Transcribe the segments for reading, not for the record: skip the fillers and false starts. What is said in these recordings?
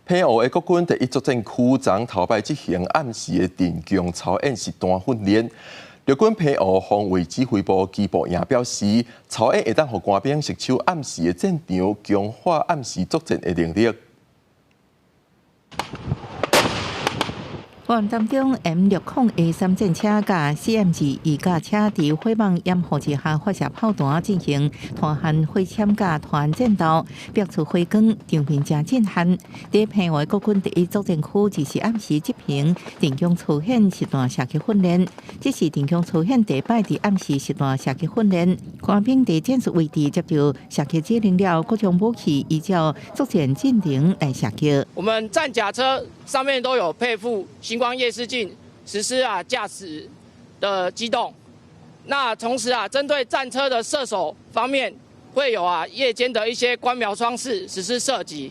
澎湖的國軍第一作戰區昨頭擺執行暗時的陣強操演實彈訓練。陸軍澎湖防衛指揮部機步營表示，操演會當予官兵熟手暗時的戰場，強化暗時作戰的能力。活動當中，M60 A3戰車佮 CM2裝甲車佇火網掩護之下發射炮彈，進行團漢火槍佮團戰鬥，爆出火光，場面誠震撼。佇澎湖國軍第一作戰區，就是暗時執行陣強操演實彈射擊訓練。這是陣強操演第一擺佇暗時實彈射擊訓練。官兵佇戰術位置接到射擊指令了，各種武器依照作戰陣型來射擊。我們戰甲車上面都有配附星光夜視鏡，實施駕駛的機動。那同時針對戰車的射手方面，會有夜間的一些觀瞄裝置實施射擊。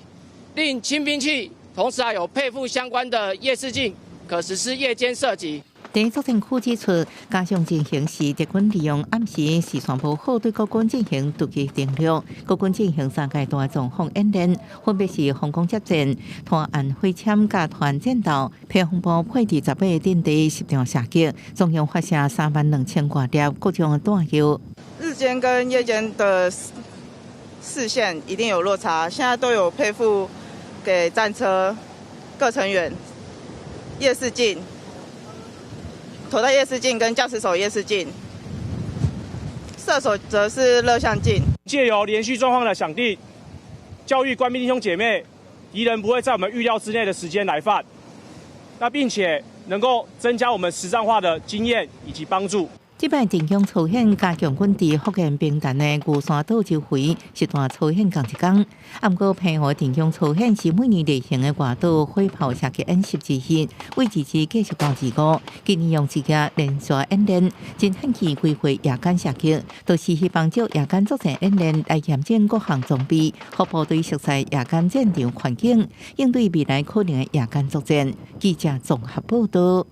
另輕兵器同時有配附相關的夜視鏡，可實施夜間射擊。第一作戰區指出，加強進行時，敵軍利用暗時視線無好，對國軍進行突擊登陸。國軍進行三階段狀況演練，分別是防空接戰、團岸火槍佮團戰鬥。澎防部配置18個陣地實彈射擊，總共發射3萬2千外粒各種彈藥。日間跟夜間的視線一定有落差，現在都有配附給戰車各成員夜視鏡。頭戴夜視鏡跟駕駛手夜視鏡，射手則是熱像鏡。借由連續狀況的想定，教育官兵弟兄姐妹，敵人不會在我們預料之內的時間來犯，那並且能夠增加我們實戰化的經驗以及幫助。這擺陣強操演加強軍佇福建平潭的龜山島周圍實彈操演仝一工。毋過澎湖陣強操演是每年例行的外島火炮射擊演習之一，為二二繼續到25，今年用一個連續演練，真罕見規劃夜間射擊，都是希望藉夜間作戰演練來驗證各項裝備，予部隊熟悉夜間戰場環境，應對未來可能的夜間作戰。記者綜合報道。